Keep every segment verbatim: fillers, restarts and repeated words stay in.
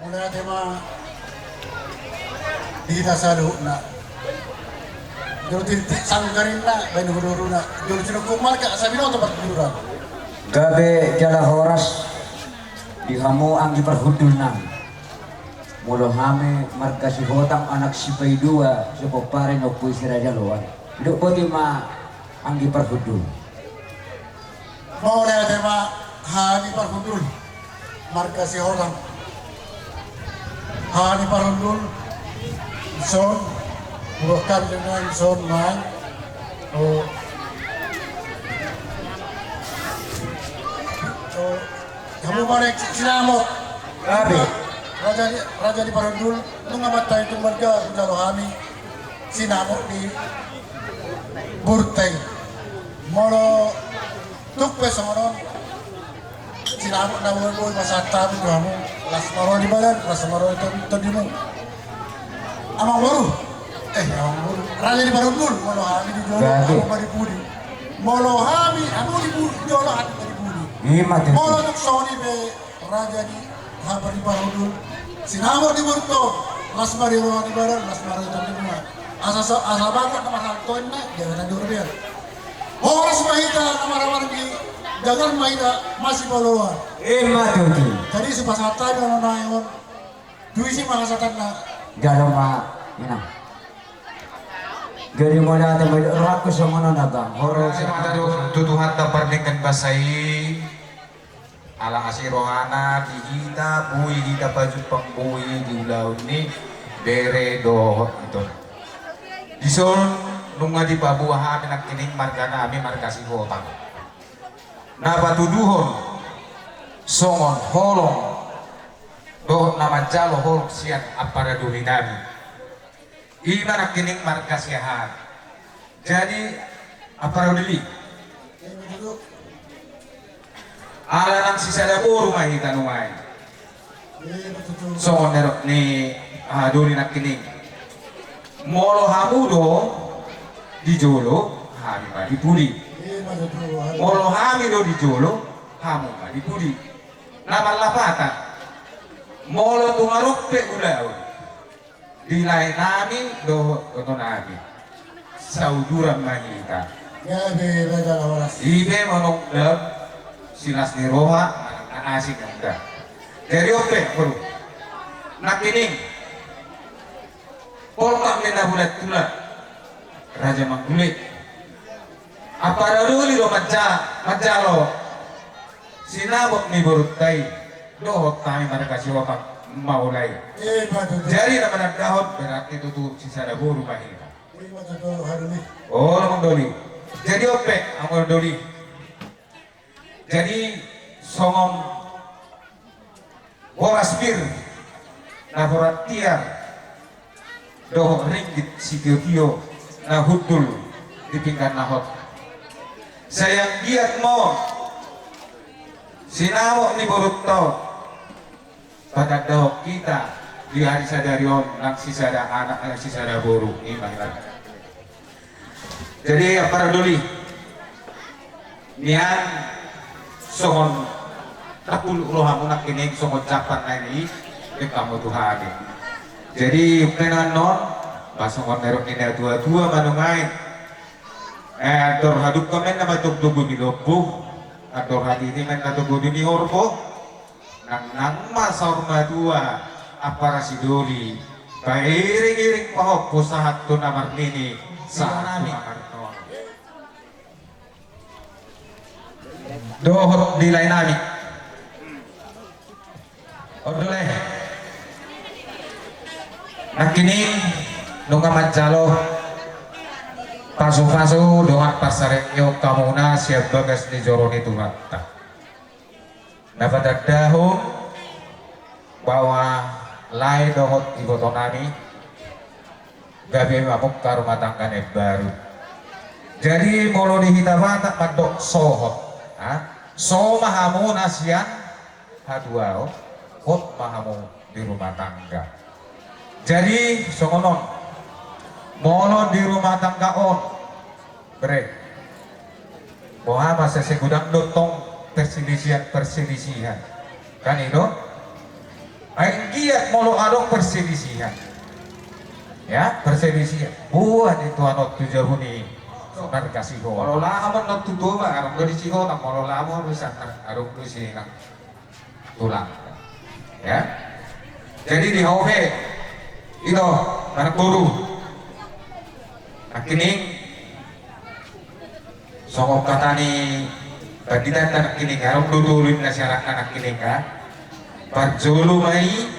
Mauliate ma di hita saluhutna. Jolo tintin sanggar ninna, baen huduhuduna, jolo sinungkun marga, asa binoto parguruan. Gabe jala horas di hamu anggi parhundul nami. Molo hami marga Sihotang anak Sipaidua, sipomparan ni Ompu i si Raja Loan. Didok boti ma anggi parhundul. Mauliate ma hami parhundul marga Sihotang. Hami parhundul, son, buah kami dengan son, man. Oh. Oh. Hamu ma na sinamot. Gabe. Raja ni, raja ni parhundul, nunga martahi tu marga, hujalo hami sinamot ni boruta i. Molo tung pe songon on, sinamot na boi-boi pasahat hami tu hamu, las ma roha ni badan, las ma roha ni tondimu. Amang boru, eh, amang boru, raja ni parhundul, molo hami di jolo, gabe, hamu ma di pudi. Molo hami, hamu di pu-, jolo, hami ma di pudi. Ima tutu. Molo tung songon i pe, raja ni, hami di parhundul, sinamot ni boruta on, las ma di roha ni badan, las ma roha ni tondimu. Asa, asa, asa bangga na marhalto inna, dia na di urbian. Horas ma hita na maramargi, jagar ma hita masipalua. Ima tutu. Jadi, sipasahat hami na on. Tusi ma hasahatanna. Jalo ma, inang. Jadi mauliate ma, rohangku songon on, abang. Horas. Mauliate ma tu Tuhanta pardenggan basa i. Ala asi rohana di hita, boi hita pajumpang boi di ulaon ni bere dohot ito. Dison nunga dipaboa hami nangkining marga nami marga Sihotang. Na patuduhon songon holong dohot na manjalo holong sian ampara doli nami. Ima nangkining marga Siahaan. Jadi, ampara doli. Ala nang sisada boru ma hita nuaeng. Songon nidok ni, ah, doli nangkining. Molo hamu do di jolo, hami ma di pudi. Molo hami do di jolo, hamu ma di pudi. Na marlapatan. Molo tung adong pe ulaon di lae nami dohot oto nami, sauduran ma hita. Gabe, raja na horas. Ipe manang dang silas ni roha, na asing enda. Jadi on pe, boru. Nangkining. Poltak ni na bulat-bulat. Raja Manggule. Ampara doli do manja-, manjalo sinamot ni boruta i, dohot hami marga Sihotang mauliate. Jadi na manandahon berarti tutu sisada boru ma hita. Olo, amang doli. Jadi on pe, amang doli. Jadi songon boras pir na borat tiar dohot ringgit sitio-tio na hundul di pinggan na hot. Sai anggiat ma on sinamot ni boruta on patandahon hita di ari sadari on nang sisada anak nang sisada boru, ima hita. Jadi ampara doli, nian songon tapuluk rohamu nangkining songon jampan na i, dengkanmu tu hami. Jadi umpenan on, ba songon nidok ni na tua-tua ma nuaeng. Eh, andor hadungka ma inna ma tong dobu ni lombu, andor hatiti ma inna tong dobu ni horbo. Nang, nang ma saur matua ampara si doli, pairing-iring pahompu sahat tu na marnini, sahat tu na marnono. Dohot di lae nami. On do lae. Nangkining nunga manjalo pasu-pasu dongan parsaripeon hamuna sian bagas ni joro ni Tuhanta. Na patandahon bahwa lae dohot iboto nami gabe mamungka rumah tangga na imbaru. Jadi molo di hita Batak mandok sohot, ha? So ma hamu na sian hatuaon, hot ma hamu di rumah tangga. Jadi songon on, molo di rumah tangga on, bre, boha ma sese godang do tong perselisihan-perselisihan. Kan i do? Anggiat molo adong perselisihan, ya, perselisihan, boan i tuan on tu jabu ni marga Sihohot. Molo laho ma on tu Toba, adong do disi hona, molo laho ma on tu Sihohot, adong do disi hona. Tulang. Ya. Jadi di hau pe, ito, anak boru. Nangkining, songon hata ni pandita nangkining, adong do tolu na syarat nangkining, kan? Parjolo ma i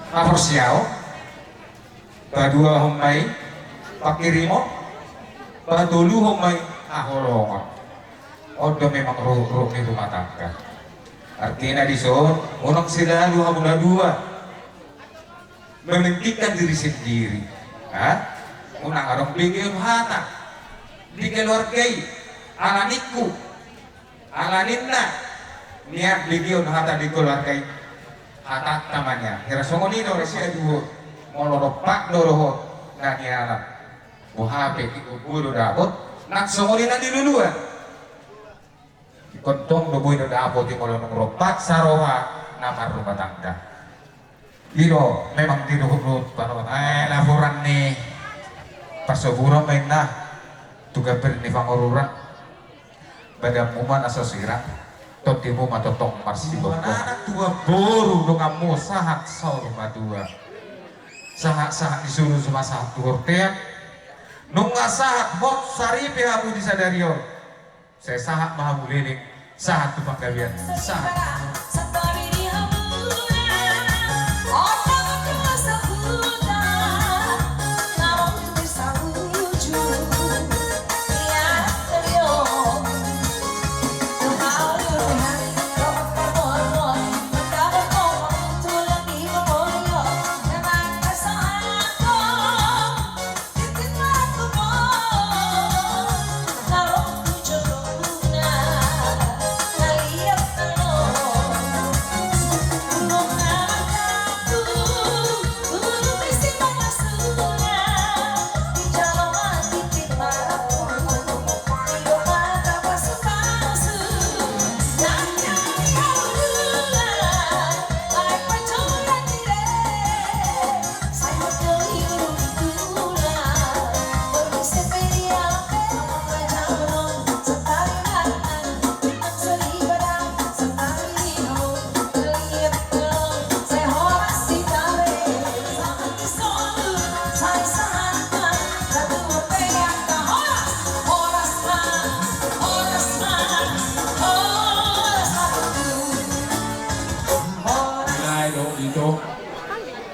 haporseaon, paduahon ma i pangkirimon, patoluhon ma i haholongon. On do memang ruhut-ruhut ni rumah tangga. Artina dison, unang selalu hamu na dua mementingkan diri sendiri. Ha? Unang adong begeon hata di keluarga i, ala ningku, ala ninna, nian begeon hata di keluarga i. Hatanta ma nian. Hira songon i do, resi aduo. Molo dompak do dohot na nialam, boha pe ingkon boi do dapot. Nang songon i na niluluan. Ingkon tong do boi do dapot i molo nunga ro paksa roha na marrumah tangga. I do memang di ruhut-ruhut panorot. Eh, laporan ni parsoburon ma inna tu gaber ni pangururan. Badanmu ma na so sirang, tondimu ma tongtong marsibongkon. Tuan anak, tuan boru, donganmu sahat saur matua. Sahat-sahat ni solu ma sahat tu bontean. Nunga sahat hot saripe hamu di sadari on. Sai sahat ma hamu leleng, sahat tu panggabean, sahat.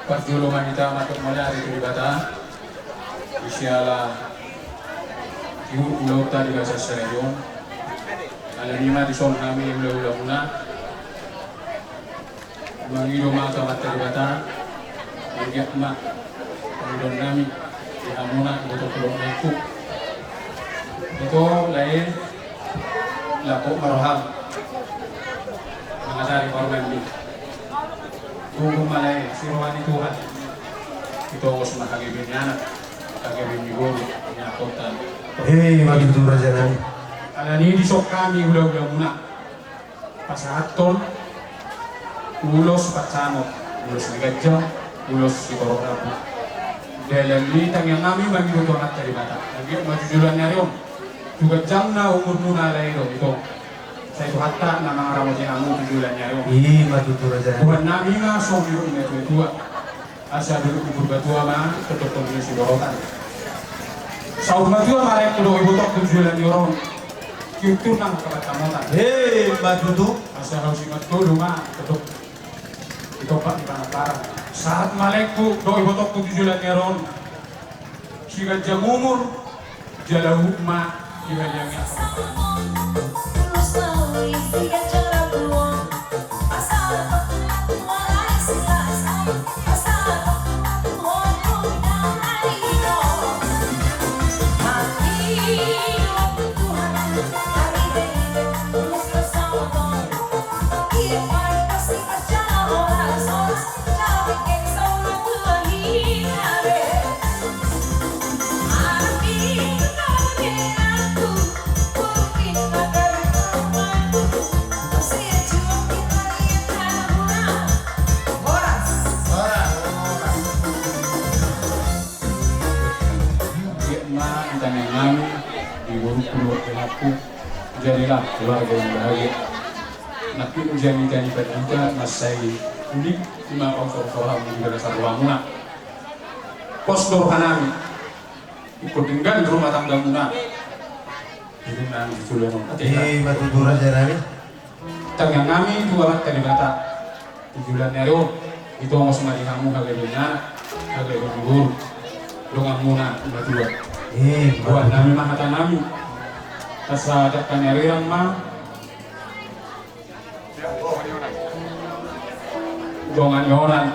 Parjolo ma hita mandok mauliate tu Debata. Siala ulaonta di bagasan sadari on. Alani i ma dison hami hula-hulamuna mangido ma tu Amanta Debata. Anggiat ma pangidoannami di hamuna, iboto, laengku. Ito lae, laho ma roham mangajari parumaenmi. Tunggu ma lae, si roha ni Tuhan. Itongos ma HGB ni anak, HGB ni boru, ni angka. Hei, ima tutu, rajanami. Alani i dison hami hula-hulamuna pasahathon ulos pansamot, ulos na ganjang, ulos sitorop rambu. Dalan ni tangiangnami mangido tu Amanta Debata. Anggiat ma tu joloan ni ari on, tu ganjangna umurmuna lae dohot ito. Sai Tuhanta na mangaramoti hamu tu joloan ni ari on. Ima tutu, rajanami. Tuhannami ma songon nidok ni natua-tua. Asa dolok ni Purbatua ma tondongkon ni sidorotan. Saur matua ma laengku dohot ibotongku tu joloan ni ari on. Tiur-tiur nang hapantamotan. Hei, ima tutu. Asa hau simanjolo ma tondongkon di tompak ni panambaran. Sahat ma laengku dohot ibotongku tu joloan ni ari on. Siganjang umur jala huhut ma dibaliangi. Jadi lah keluarga yang bahagia. Nangkin jadi jadi pandita masai unik. Ima kau soro-soro hamu di bagasan rohamuna. Pos do rohanami. Ingkon denggan rumah tanggamuna. Jadi nang di sulian. Eh, batu tu raja nami. Tangga nami tu Amanta Debata. Di bulan ni ari on, i tongos ma di hamu hagabe ni anak, hagabe ni boru, donganmuna na tua. Eh, buat nami ma hatanami. Asa dangka ni ari on ma. Dongan ni onan.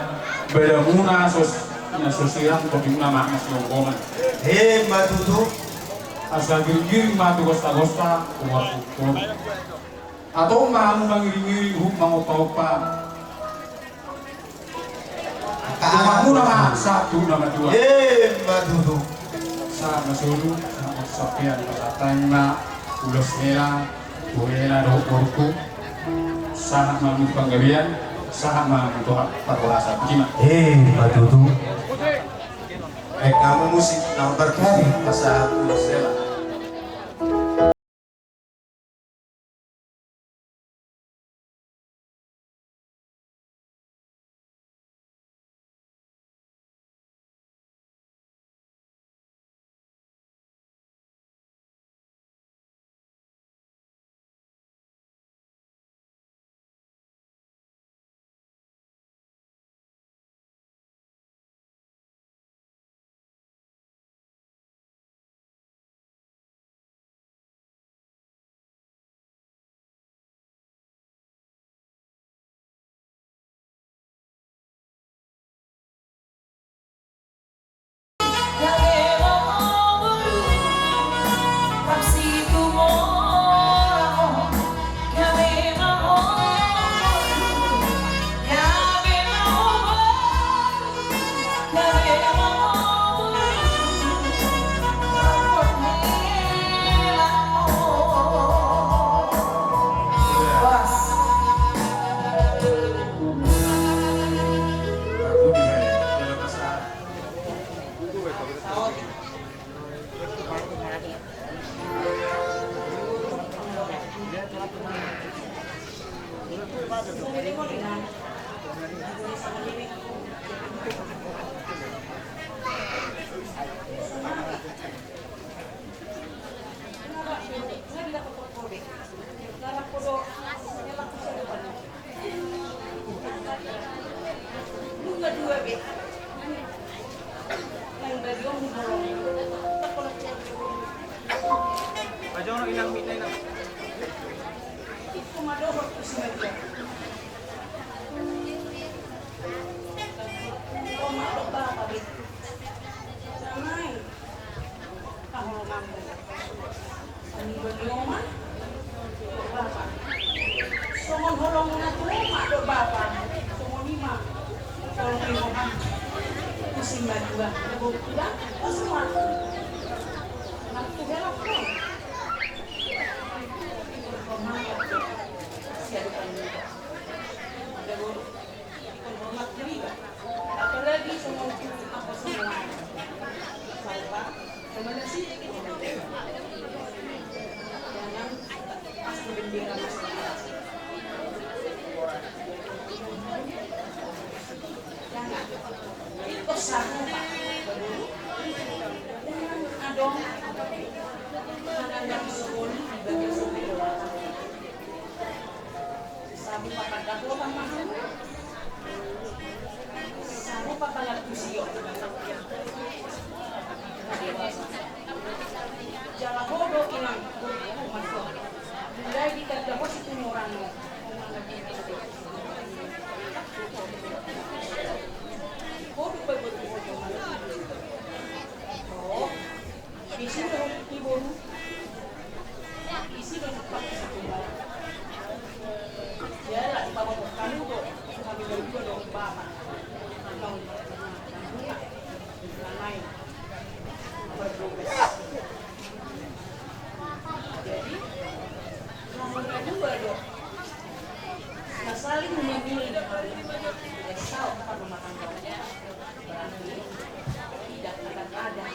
Badamuna sos, na sos irang, topimuna ma na sionggongan. Eh, ma tutu. Asa giring-giring ma tu gosta-gosta, tu marsukkon. Atau ma hamu mangiring-iring, huhut mangompa-ompa. Donganmuna ma sahat tu na matua. Eh, ma tutu. Sahat ma solu, sahat ma tu sampean, ma sahat ma ulos hela, tu hela dohot borungku. Sahat ma hamu tu panggabean, sahat ma hamu tu parhorasan. Ima. Eh, ma tutu. Eh, hamu musik na berkari, pasahat ulos hela. Songon holong na tu oma do bapa, songon i ma holong ni roham. Tusi ma tua na bongkula, tusi ma. Nang tu helak do. Hormat do. Sia do paling. Ada boru. Hormat diri. Apalagi songon tu apa semua. Salpa. Jangan pasti bendera masing-masing. Jangan. Ikut sarupa. Jangan adong. Jangan yang sembunyi di bagian sembunyi. Sarupa pandapotan ma hamu. Sarupa pangantusion. Jala ho do inang, boru, marsogot. Mulai di tanda ho situmoran ho. Ho do pabotu ho. Oh. Disi do i boru. Disi do tempat disi tinggal. Jala dipaboto hamu do, hamu do dua do bapa. Naung berdoa. Jadi hamu do dua do na saling memilih. Saut rumah tangga. Berarti tidak akan ada.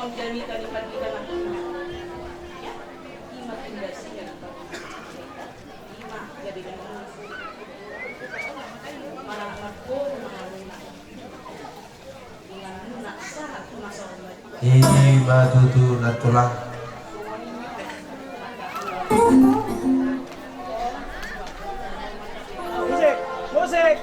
I ma tutu, nantulang. Musik, musik.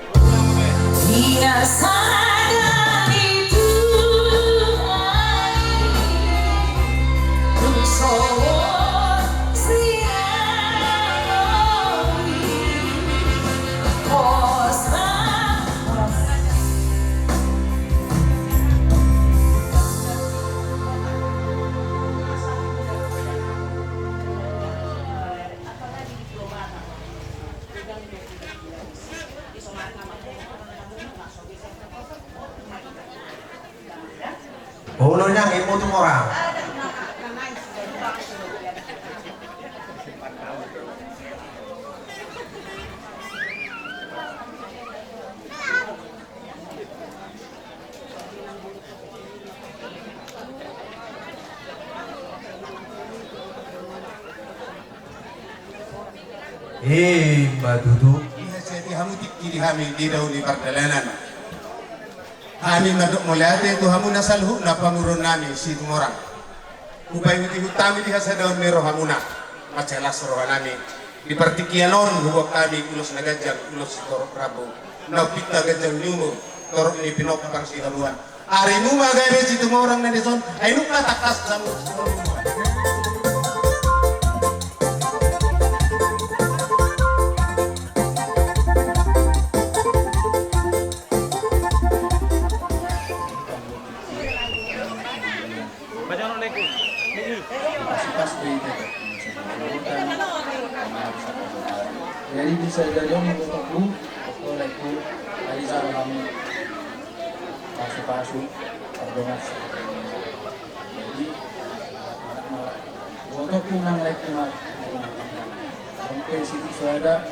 Olo, nang imo tu mora. I ma tutu. Dihasihati hamu tingki di hami di daun ni pardalanan. Hami mandok mauliate tu hamu na saluhutna pamoruonnami Situmorang. Hupaihutihut hami di hasadaon ni rohamuna. Mansai las rohanami. Di partingkian on huboan hami ulos na ganjang, ulos sitorop rambu. Na umpinta ganjang ni umur, torop ni pinompar sihaluan. Arimu ma gabe Situmorang na dison, ai nunga tangkas hamu. Jadi bisa jadi om untuk aku, aku like ku, tadi salam pasu-pasu, pardongan. Jadi, anak malah, untuk ku nang like ku, mat. Sampai situ sudah.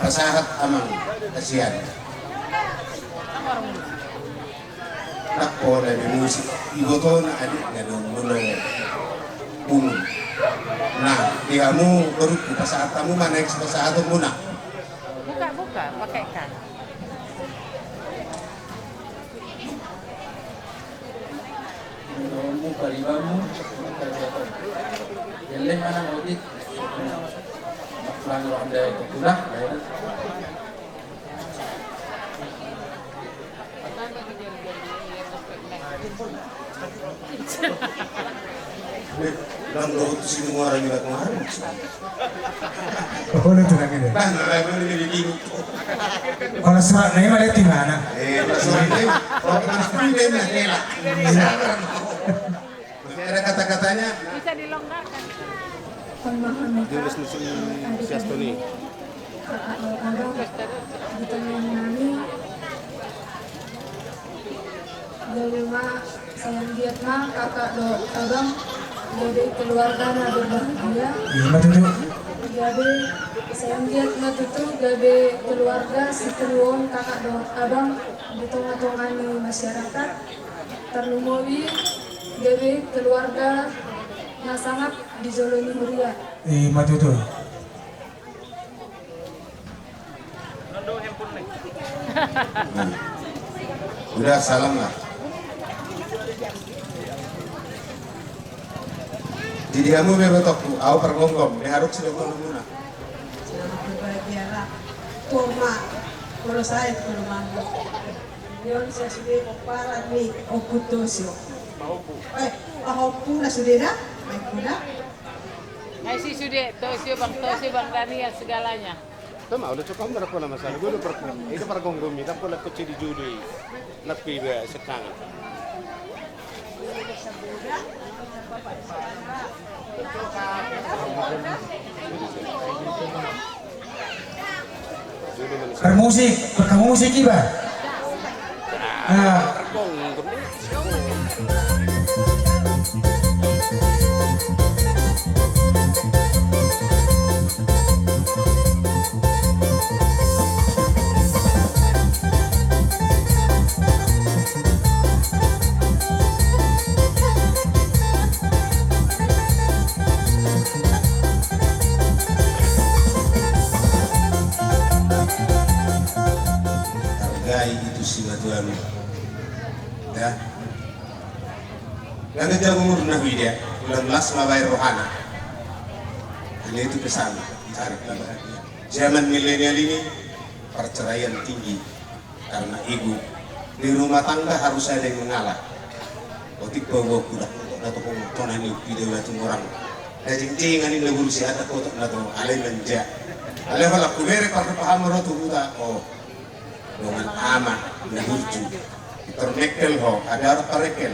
Pasahat amang, kasihan. Ndang pola be musik, ibotona adikna do molo umum. Nah, di hamu berukku pasahat hamu ma na eks pasahatonmuna. Buka, buka, pakai kan. Domu paribamu, paribamu. Yeleng manang otik. Maklang rohanda itu kulah, ya. Lang dohot tu Situmorang, ila kemarin. Pokokna tu nang ini. Bang, bang, bang, bang, bang. Kalau surat nai male di mana? Eh, kalau surat nai, kalau surat nai, nai, nai. Ada kata-katanya. Bisa dilonggarkan. Pemahaman. Dia udah selusun si Astoni. Kakak dohot abang, di tengah nami. Jadi ma, Sai anggiat ma kakak dohot abang gabe keluarga na berbahagia. Ima tutu. Gabe, sai anggiat ma tutu gabe keluarga sitiruon kakak dohot abang di tonga-tonga ni masyarakat. Tarlumobi gabe keluarga na sangap di jolo ni huria. Ima tutu. Nah. Udah, salam lah. Jadi hamu be batokku, au pargomgom, be haruk sudah kalau muna. Selamat berbahagia lah. Toma, kalau saya itu kalau mangga. Yon saya sudah komparan nih, okut dosio. Eh, pahompu na sudah dah, baik udah. Ngai si sude, Tosio, Bang Tosio, Bang Daniel, segalanya. Tama, udah cukup, berapa lama sana? Gue udah per-, itu pergomgomi, tak pula kecil di judul. Lebih be sekarang. Parmusik, parmusik iba. Ah. Ai itu simatuamu. Ya. Gabe jauh umurna huida, ulang las ma baen rohana. Hanya itu pesan. Cari bahagia. Zaman milenial ini perceraian tinggi karena ego. Di rumah tangga harus ada yang mengalah. Otik bawa kuda untuk datang tona ni pide batu orang. Daging tingan ini ngurusi anak kotak na to alai manja. Alai halak kubere pakai paham ro tu huta. Oh. Dongan ama na burju. Tor mekkel ho, ada orang parekkel.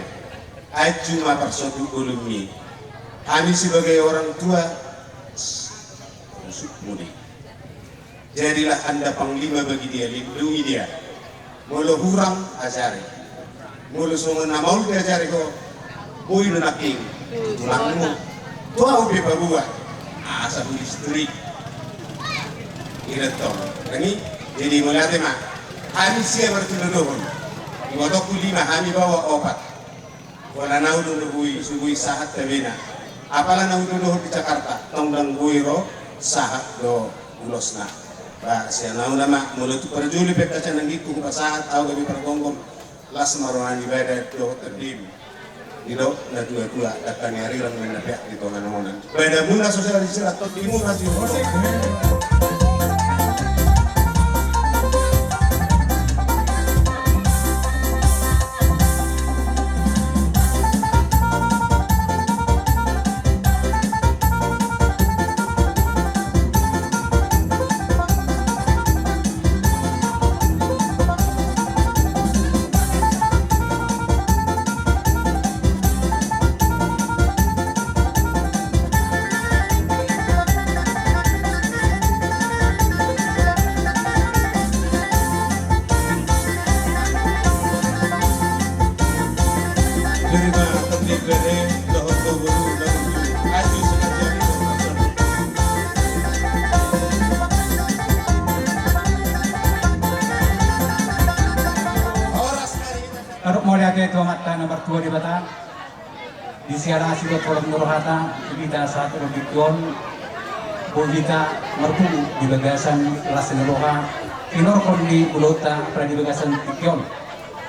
Aju ma parsotu ulumi. Hami sebagai orang tua, usuk mudi. Jadilah anda panglima bagi dia, lindungi dia. Molo hurang, ajari. Molo songon na maol diajari ho, boi do nangkin tu tulangmu. Tu ahu pe paboa. Asa hu listrik. Ida tong. Nangkin, jadi mauliate ma. Hami sia martinodohon. Ibotongku lima, hami baoa opat. Pola na hu do boi, so boi sahat tabena. Apala na hu do dohot di Jakarta, tong ndang boi ro sahat do ulosna. Ba, sian ahu nama, molo tu parjolo pe kaca nanggingku hupasahat, ahu gabe pargonggom, las ma roha ni badan dohot tondimi. Didok na tua-tua, dangka ni arirang ma na peak di tonga na onan. Badanmuna so sera di sera, tondimuna si. Horas. Adong mauliate tu Amanta na martua Debata. Di siala asi dohot holong ni rohata, di hita sahat tu tingki on, boi hita marpungu di bagasan las ni roha, hinorhon ni ulaonta, apala di bagasan tingki on.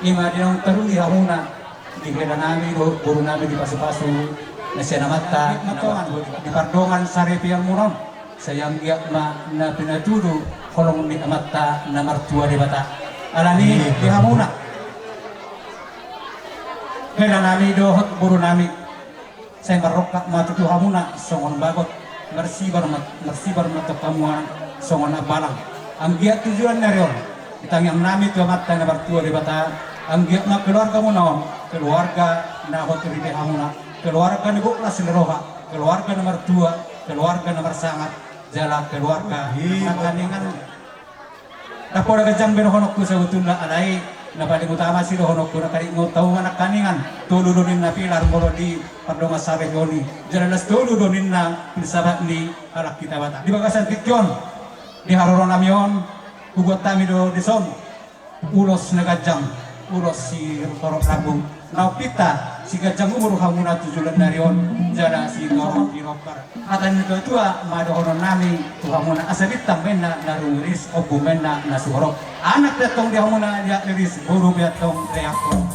I ma di naung taruli hamuna, di hela nami dohot boru nami di pasu-pasu na sian amanta, na martua, di pardongan saripeonmuna on. Sai anggiat ma na pinatudu holong ni Amanta na martua Debata. Alani i di hamuna, hela nami dohot boru nami, sai marrongkap ma tutu hamuna songon bagot, marsibar ma, marsibar ma tong hamu songon ambalang. Anggiat tu joloan ni ari on, di tangiang nami tu Amanta na martua Debata, anggiat ma keluargamuna on keluarga na hot ripe hamuna, keluarga na gok las ni roha, keluarga na martua, keluarga na marsangap, jala keluarga na mangkaningan. Ndang pola ganjang be dohononku sabotulna, alai na paling utama sidohononku na karingot tahu nangkaningan. Tolu do ninna pilar molo di pardongan saripeon i, jala las tolu do ninna filsafat ni halak hita Batak. Di bagasan tingki on, di haroro nami on, hubuat hami do dison ulos na ganjang, ulos sitorop lambung. Na umpinta, siganjang umur hamuna tu joloan ni ari on, jala sitorop pinompar. Hata ni natua-tua ma dohonon nami tu hamuna, asa bintang ma inna na rumiris, ombun ma inna na sumorop. Anak pe antong di hamuna layak riris, boru pe antong layak horop.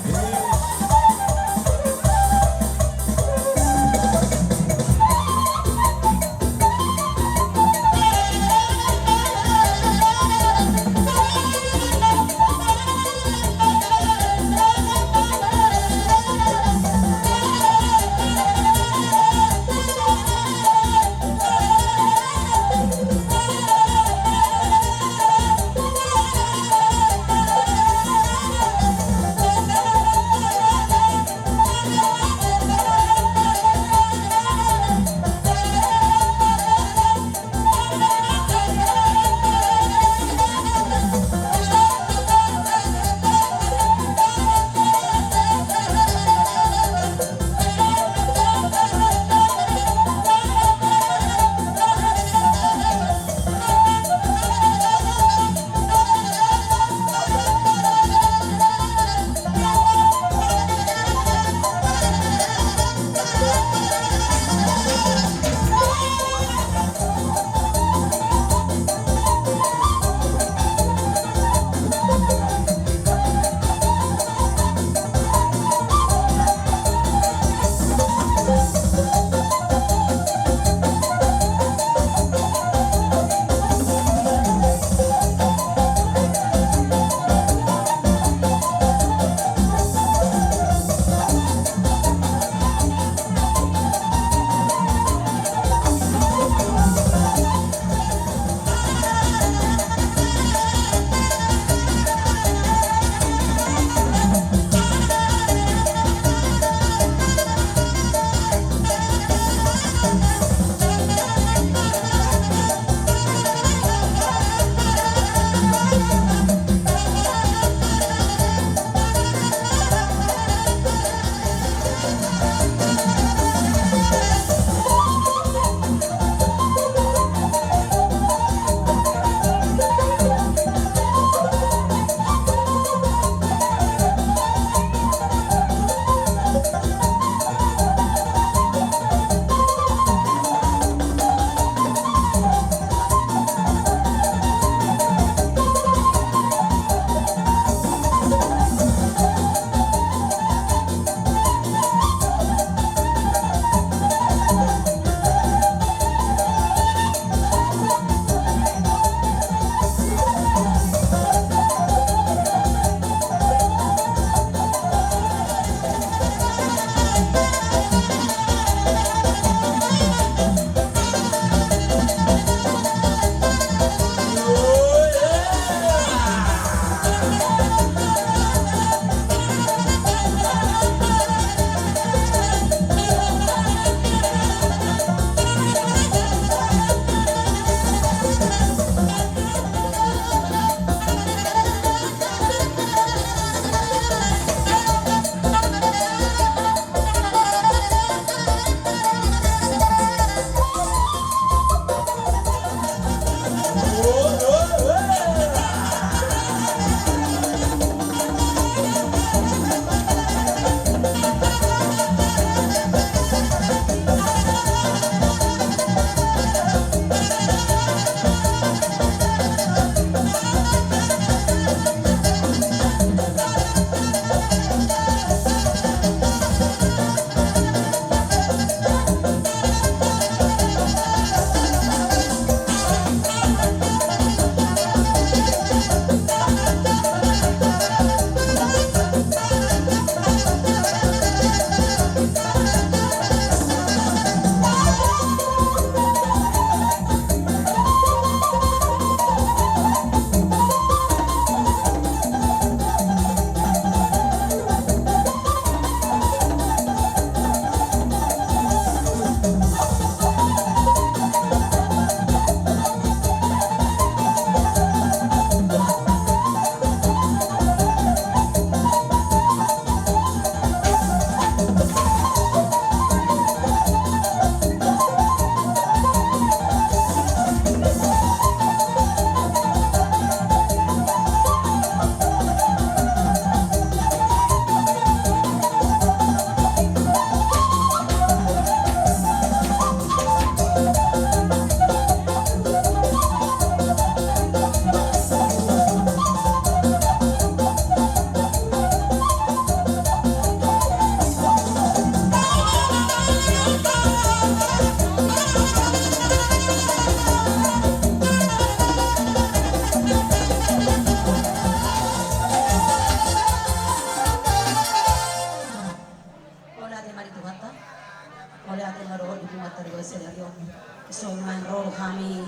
Songon ro hami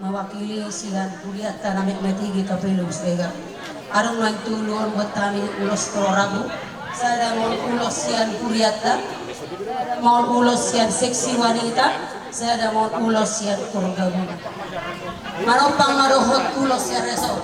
mewakili sian hurianta na metmetigi Kapelum Siregar. Adong ma tolu on buat hami ulos torohabu. Sada ma on ulos sian hurianta, sada ma on ulos sian seksi wanita, sada ma on ulos sian keluarga. Manompang ma dohot ulos sian reso.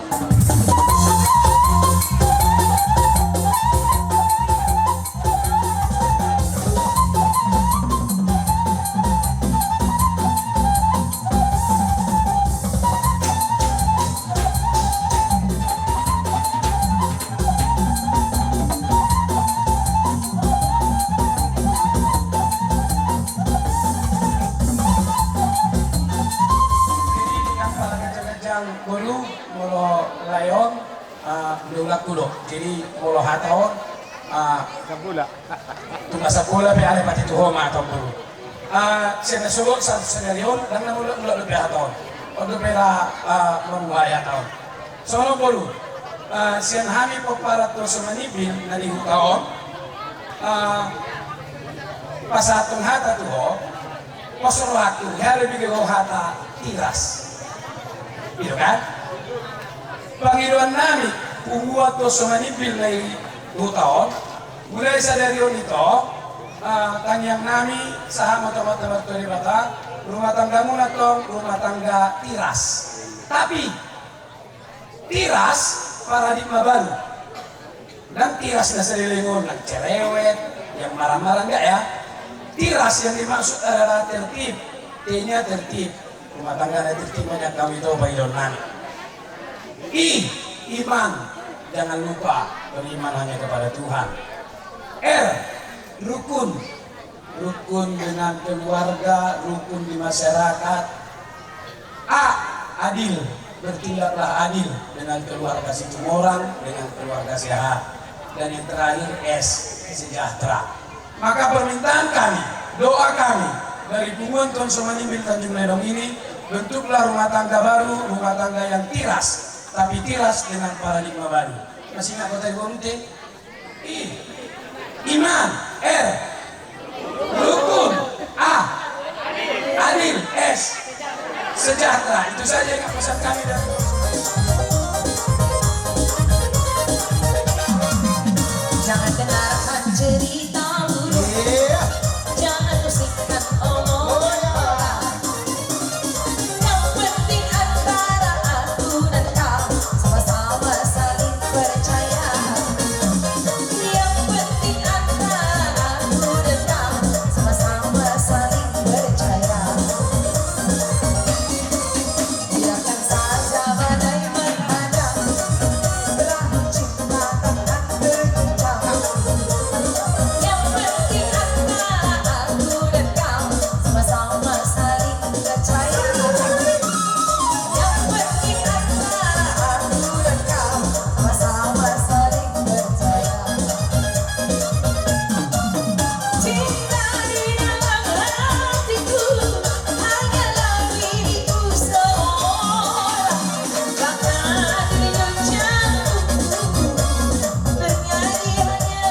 Jadi, yang paling kencang-kencang, boru, molo lae on, ah, beulakku do. Jadi, molo hata on, ah, Sabola. Tung sabola pe ale pati tu ho ma tong boru. Ah, sian na so dok sa-, sadari on, ndang na mulak-mulak dope hata on. On dope ra, ah, mambuhai hata on. Songon on boru, ah, sian hami pomparan Toso Manimbil na di huta on, ah, pasahathon hata tu ho, pos rohangku, hea do dibege ho hata tiras. I do kan? Pangidoan nami, punguan Toso Manimbil na di huta on, mulai sadari on ito, ah, tangiang nami, sahat ma tu Amanta Martua Debata, rumah tanggamuna tong, rumah tangga tiras. Tapi, tiras paradigma baru. Ndang tiras na saleleng on, ndang cerewet, yang marah-marah, enggak ya. Tiras yang dimaksud adalah tertib, T-nya tertib. Rumah tangga na tertib ma nian hami ito pangidoan nami. I, iman, jangan lupa beriman hanya kepada Tuhan. R, rukun, rukun dengan keluarga, rukun di masyarakat. A, adil, bertindaklah adil dengan keluarga Situmorang, dengan keluarga Siahaan. Dan yang terakhir, S, sejahtera. Maka permintaan kami, doa kami dari punguan Toso Manimbil Tanjung Ledong ini, bentuklah rumah tangga baru, rumah tangga yang tiras, tapi tiras dengan paradigma baru. Masih ingat kota ibu Rute? I, iman. R, rukun. A, adil. S, sejahtera. Itu saja yang pesan kami dari Jangan dengarkan cerita buruk. Iya. Jangan musikkan omongan orang. Yang penting antara aku dan kau sama-sama saling percaya. Yang penting antara aku dan kau sama-sama saling percaya. Biarkan saja badai menghadang, perahu cinta takkan berguncang. Yang penting antara aku dan kau sama-sama saling percaya. Yang penting antara aku dan kau sama-sama saling percaya. Cinta di dalam hatiku hanyalah milikku seorang. Bahkan di dalam jantungku bernyanyi hanya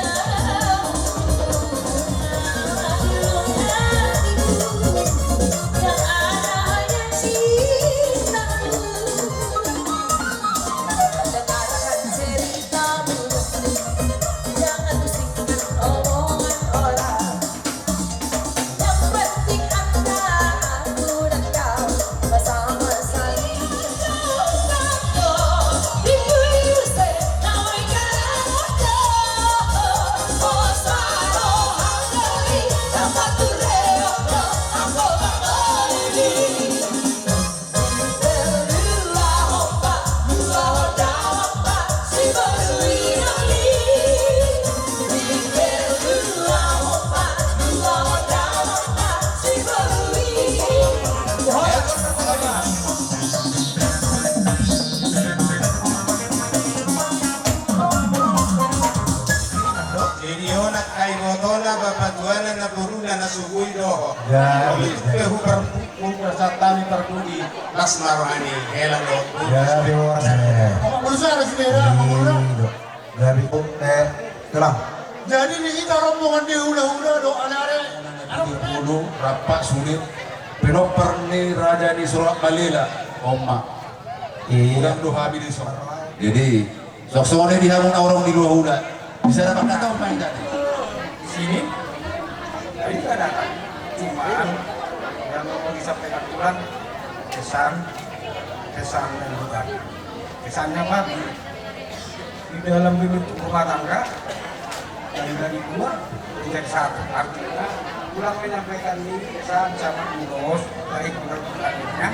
Jadi on angka ibotona, bapatuana, namboruna na so boi dohot. Jadi, olo, jadi. Pe huper-, hupersantabi parpudi, las ma roha ni hela dohot. Jadi, boru. Jadi, jadi, eh, tulang. Jadi, di hita rombongan di hulahula do, anare. Di hulu, rap, sulit. Pinompar ni raja ni Sonak Malela, on ma. Iya. Godang do hami dison. Jadi, songon i di hamu na horong di Luahula. Bisa dapat na tau main tadi. Sini? Tadi nggak datang. Cuman, yang mau disampaikan Tuhan, pesan, pesan dan bukan. Pesannya apa? Di dalam pembentuk rumah tangga, dan dari luar menjadi satu. Artinya, Tulang menyampaikan ini, pesan sama Tulang, dari Tulang, Tulang, ya.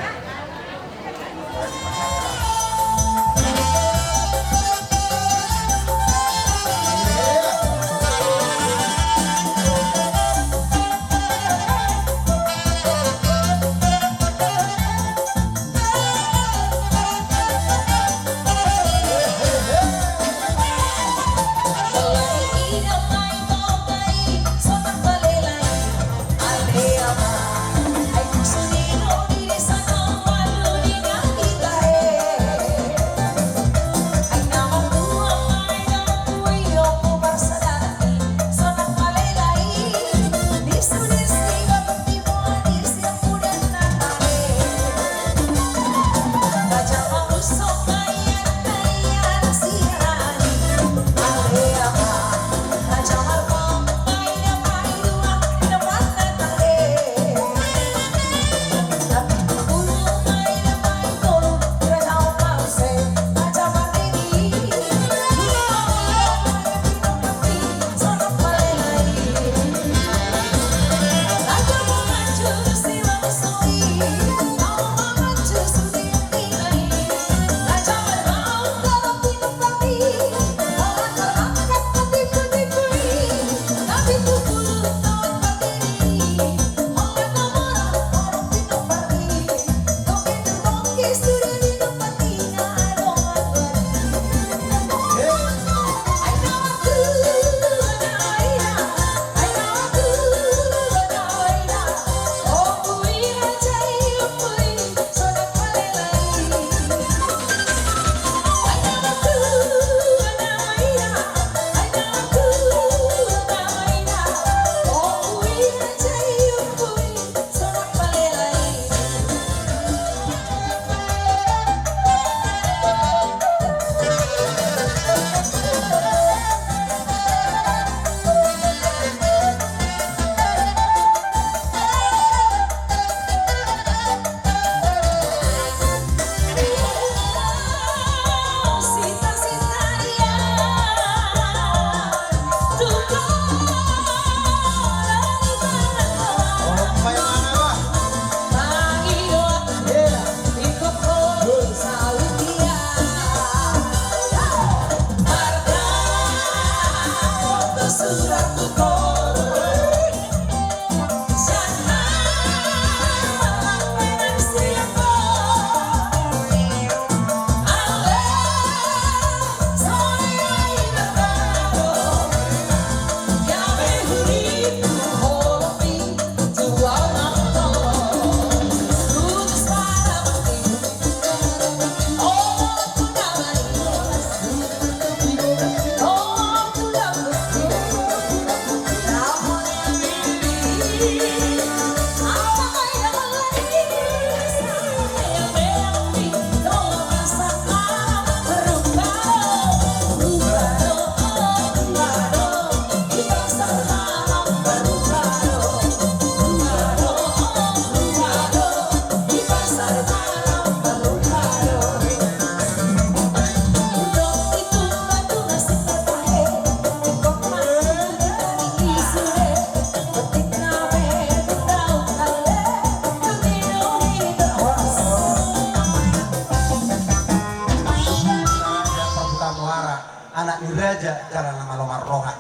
Anak ni raja jala na malo marroha.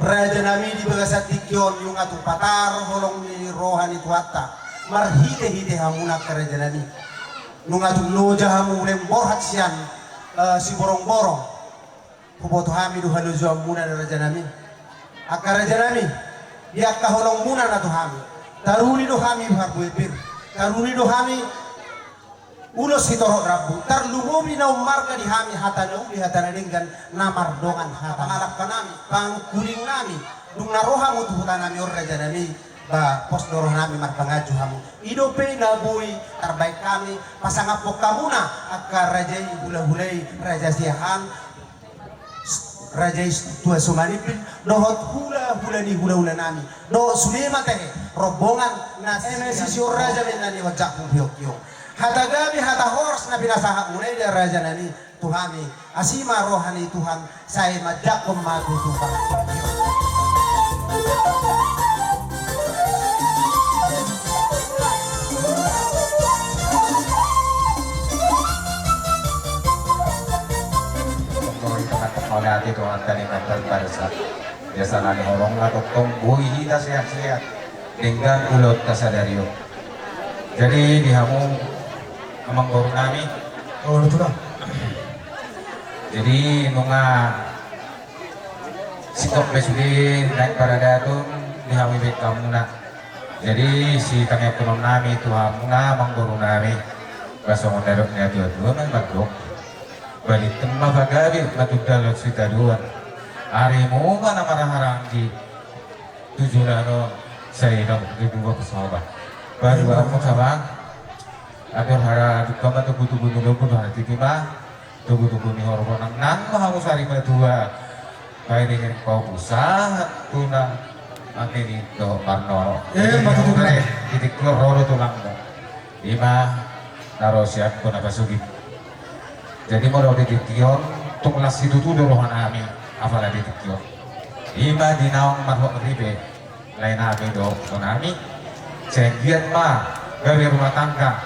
Raja nami, di bagasan tingki on nunga tung patar holong ni roha ni Tuhanta marhite-hite hamuna angka raja nami. Nunga tung loja hamu leng borhat sian, eh, Siborongborong. Huboto hami do halojaonmuna raja nami. Angka raja nami, di angka holongmuna na tu hami, taruli do hami parbue pir, taruli do hami ulos sitorop rambu, tarlumobi na ummarga di hami hata na uli, hata na denggan, na mardongan hata. Pangalangka nami, pangkuling nami, dung na ro hamu tu huta nami on raja nami, Ba, pos do roha nami marpanganju hamu. I dope na boi tarbaen hami pasangaphon hamuna angka raja i, hulahula i, Raja Siahaan, Raja i Tua Sumanimpin, dohot hulahula ni hulahula nami, dohot sude ma tahe rombongan na sisior raja baen na niohon jakku pihok i on. Hata gabe, hata horas na pinasahatmuna i da raja nami tu hami, asi ma roha ni Tuhan, sai manjangkon ma tu Tuhan. Tori teman teman hati Tuhan tadi kantor barsa. Biasa nani horong lah tongtong boi hita sehat-sehat. Denggan ulaonta sadari on. Jadi di hamu amangboru nami. Oh, betul lah. Jadi nunga singkop be sude naeng paradaton di hamu ibaen hamuna. Jadi sitangiangkon nami tu hamuna amangboru nami. Ba songon na didok ni natuatua ma mandok. Balintang ma pagabe, matundalhon sitadoan. Arimu ma na marhahaanggi. Tu joloan on sai dapot di dua pesawat. Baru aku sama. Andor haha dukka ma tugu-tugu ni lombu dohot titi ma. Tugu-tugu ni horbo nang nang ma hamu sari matua. Bae dengan kau pusat tuna. Angin itu parno. Eh, mati tulang. Titik keluar rodo tulangmu. Ima na ro sian hona pasogit. Jadi molo di tingki on tung las situtu do roha nami, apala di tingki on. Ima di naung marhok ripe lae nami dohot hona nami. Sai anggiat ma gabe rumah tangga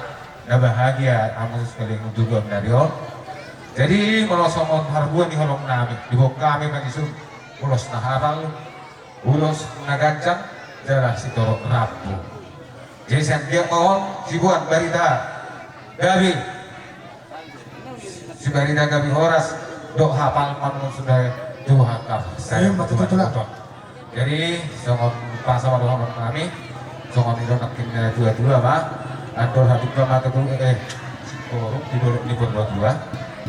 na bahagia hamu sekalian tu joloan ni ari on. Jadi molo songon harbuan ni holong nami diboan hami mangisun ulos na hapal. Ulos na ganjang jala sitorop rambu. Jadi sian dia ma on siboan barita gabe, sibarita gabe horas dohot hapal manun sude tu hangkap. Jadi songon pasa ma dohonon nami, songon i do nangkin na tuatua ma. Andor haduka ma tugu, eh, singkoru di dolok ni Purbatua.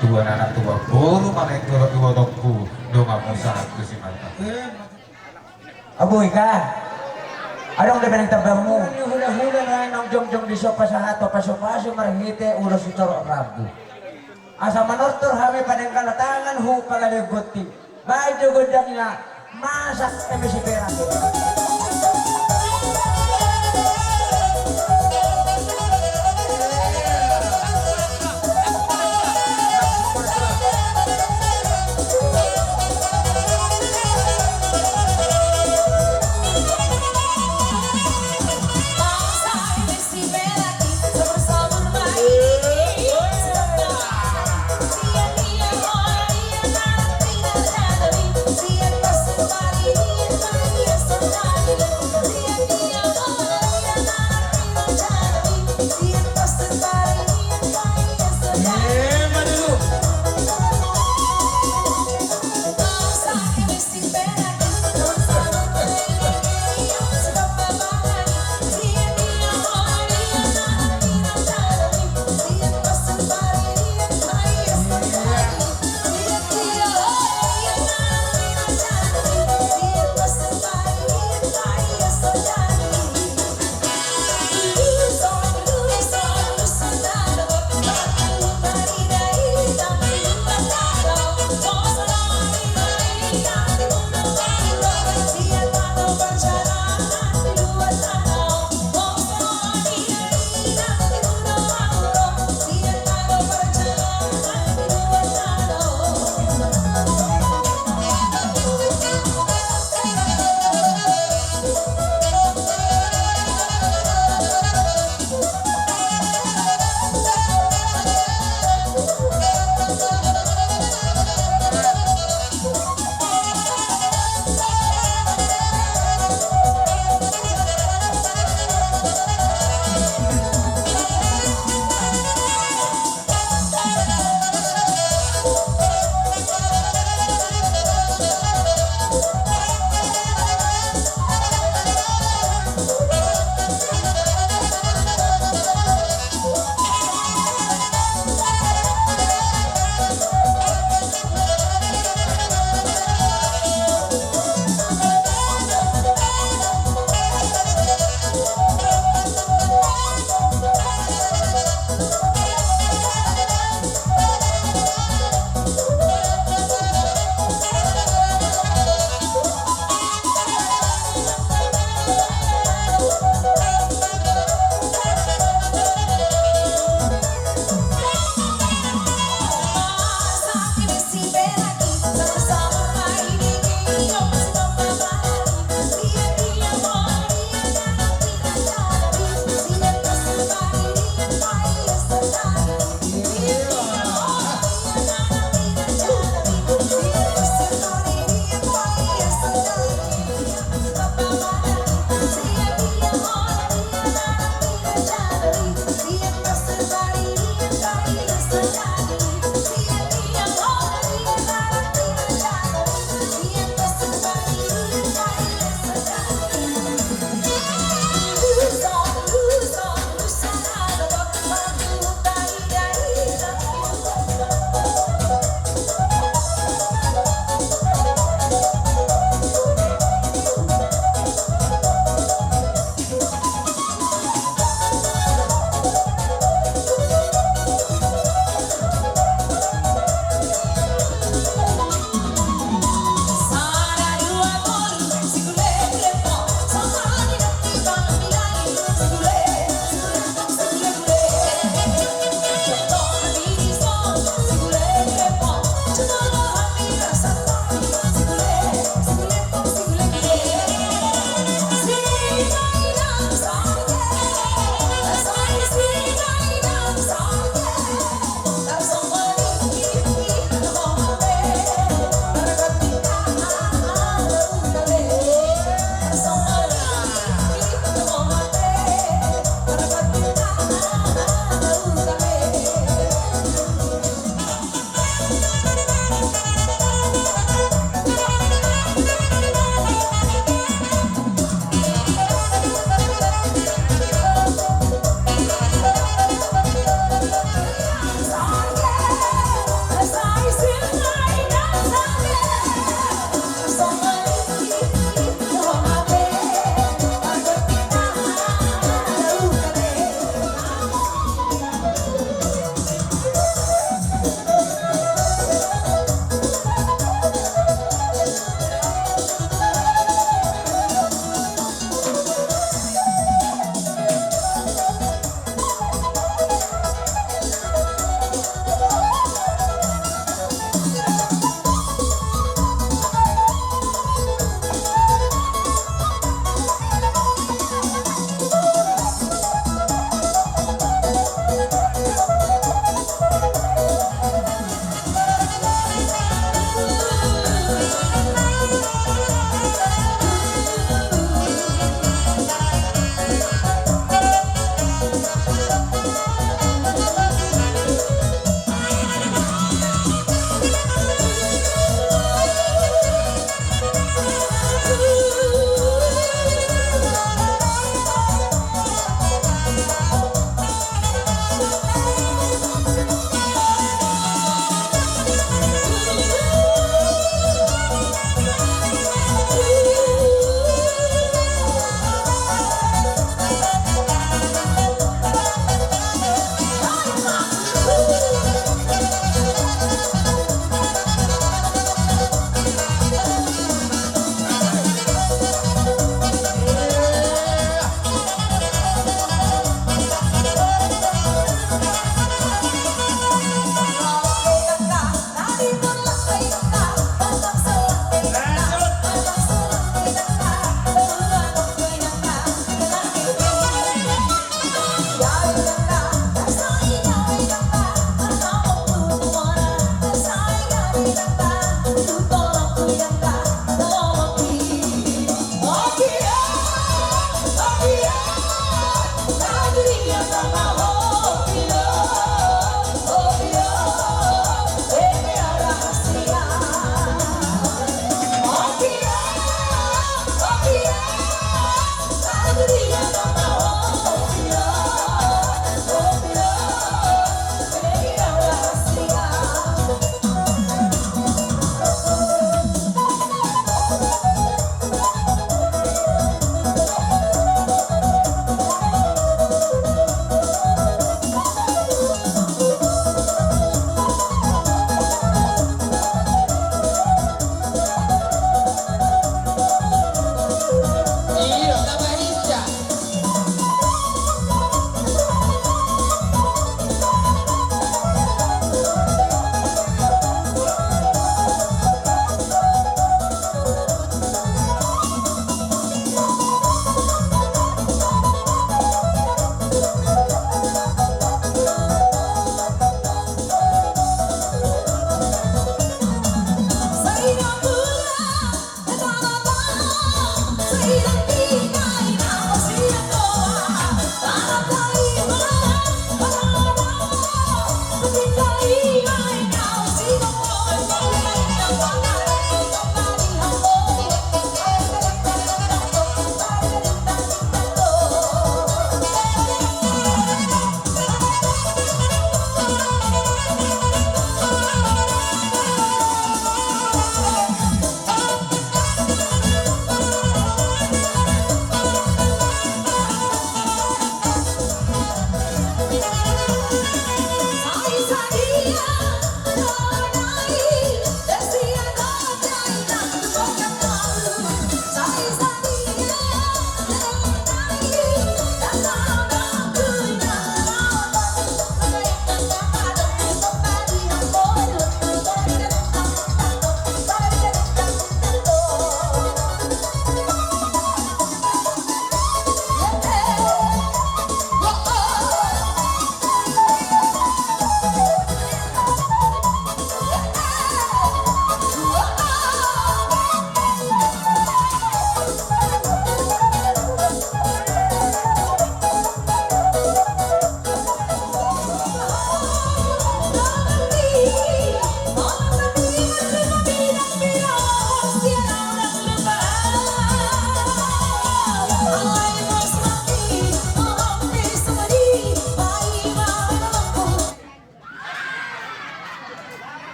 Tuan anak tuan boru ma naeng dolok di botongku. Donganmu sahat tu si mata. Aboi ka. Adong dope nang tambamu. Hulahula na naeng jongjong di son pasahathon pasupasu marhite ulos sitorop rambu. Asa manortor hami padengkal tangan hu pagale gonting. Baen jo gondangna. Masak eme si perak.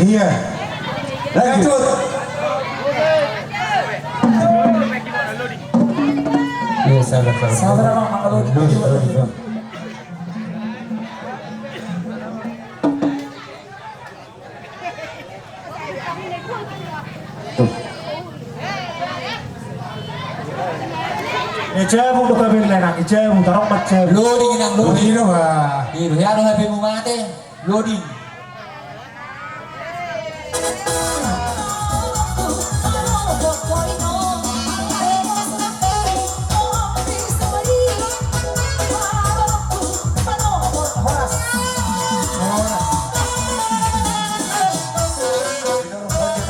Iya. Lanjut. Iya, sabar, sabar. Sabar, Bang, Bang Lodi. Terus, terus, terus. Ecemu do kabel lenang, ecemu tarok macem. Lodi inang lodi. Lodi do ba. Ido ya do H P mu mate. Lodi.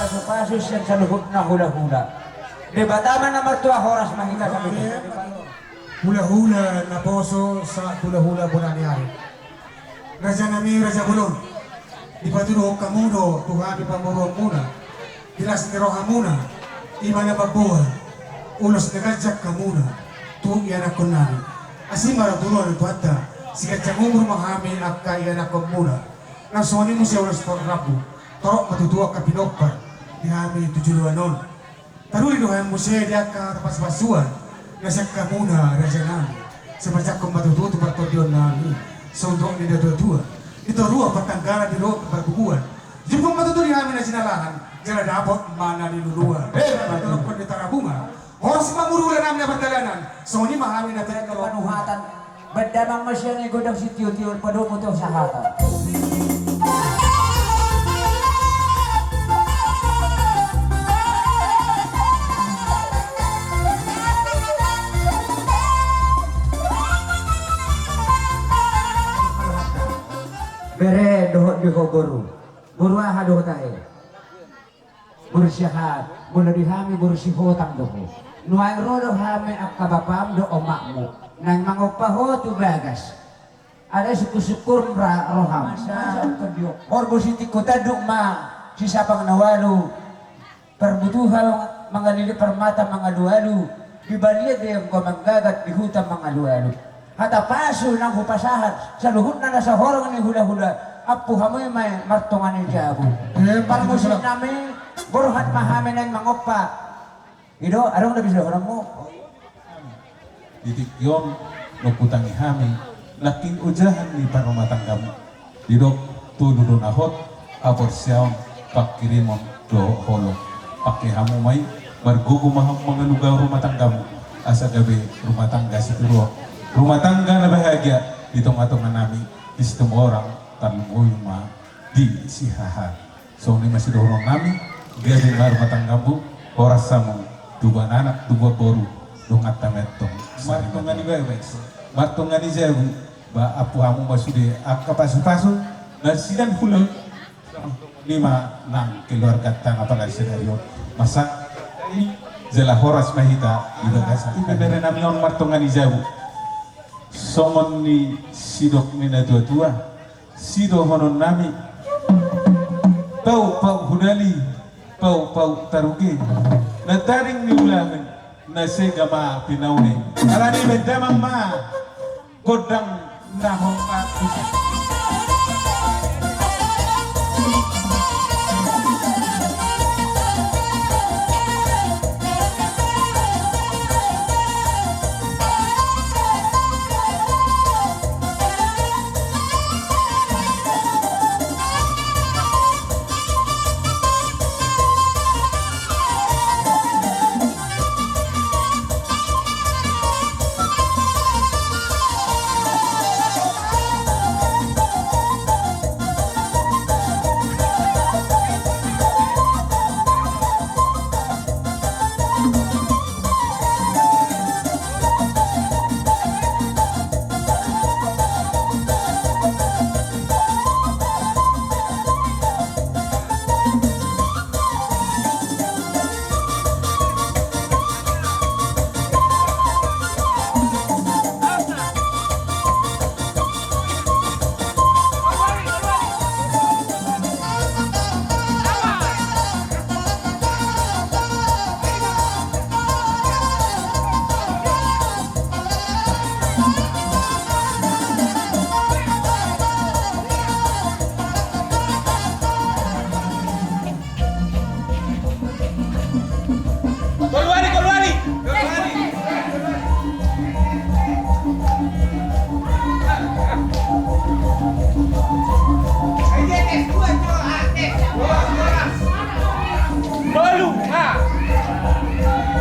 Pasu-pasu sian saluhutna hula-hula. Debata ma na martua, horas ma hita. Hula-hula naposo sahat hula-hula bona ni ari. Raja nami, raja bolon. Dipatuduhon hamu do tu hami pamoruon muna. Di las ni roha muna, i ma na mamboan ulos na ganjang hamu na tu ianakhon nami. Asi ma roha tu roha ni Tuhanta, siganjang umur ma hami angka ianakhon muna. Nang songon i muse ulos torop rambu, torop ma tutu angka pinompar di hami tu joloan on. Taruli do hami muse di angka tapasupasuan na sian hamu na raja nami. Sai pasahathon ma tutu tu partondion nami, songon dok ni natua-tua: Di toruan partanggalan, di roha parbubuan, Jumpang ma tutu di hami na sinalahan, jala dapot ma na niluluan. Eh, na tolongkon di Tarabunga. Horas ma murula nami na pardalanan, songon i ma hami na pardalanan. Panuhatan, baen damang ma sian i gondang sitio-tio, padomu tu sahata. Bere dohot di ho boru. Boru aha do ho tahe? Boru Siahaan, molo di hami boru Sihotang do ho. Nuaeng ro do hami angka bapam dohot omakmu. Naeng mangompa ho tu bagas. Alai sungkun-sungkun ra roham. Masa, masa, masa. Horbo sitingko tanduk ma, sisapang na ualu. Parbutuha mangalilit, parmata mangalualu, di balian do anggo manggagat, di huta mangalualu. Hata pasu naung hupasahat, saluhutna na sahorong ni hula-hula, ampu hamu i ma i martonga ni jabu. Eh, parmusik nami, borhat ma hami naeng mangompa. I do, adong na bisa dohononmu? Di tingki on, nunga hutangi hami, nangkin ojahan ni parrumatanggamu. Didok, tolu do na hot, haporseaon, pangkirimon dohot holong. Pangke hamu ma i, margogo ma hamu mangalugahon rumah tanggamu, asa gabe rumah tangga sitiruon, rumah tangga na bahagia di tonga-tonga nami, di Situmorang, tarlumobi ma di Siahaan. Songon i ma sidohonon nami, gabe ma rumah tanggamu, horas hamu, tubuan anak, tubuan boru, dongan tama antong. Martonga ni bagas, martonga ni jabu, ba ampu hamu ma sude angka pasu-pasu, na sian hula, i ma nang keluarganta na pala sadari on. Masa i jala horas ma hita di bagasan. Ibebere nami on martonga ni jabu. Songon ni sidok ni na tua-tua, sidohonon nami, pauk-pauk hudali, pauk-pauk taruge, na tading ni ulaon, na sega ma pinaune. Alani i baen damang ma gondang na hot. Koluari, koluari. Bolu, ha.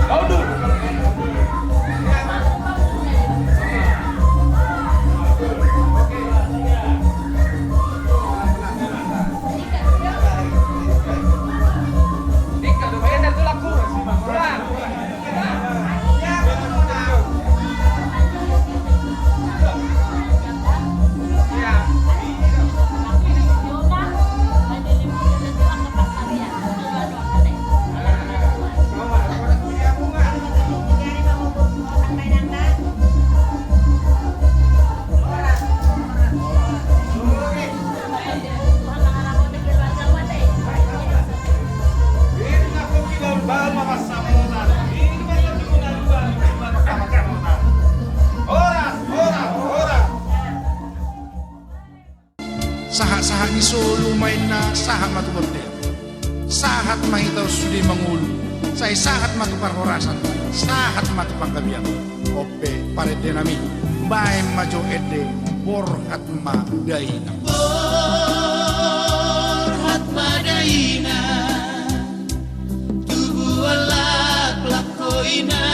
Kau dulu. Sahat-sahat ni solu ma inna sahat ma tu bontean. Sahat ma hita on sude mangolu, sai sahat ma tu parhorasan, sahat ma tu panggabean. On pe parende nami, baen ma jo ende, borhat ma dainang. Borhat ma Ina, tubuan laklak ho ina,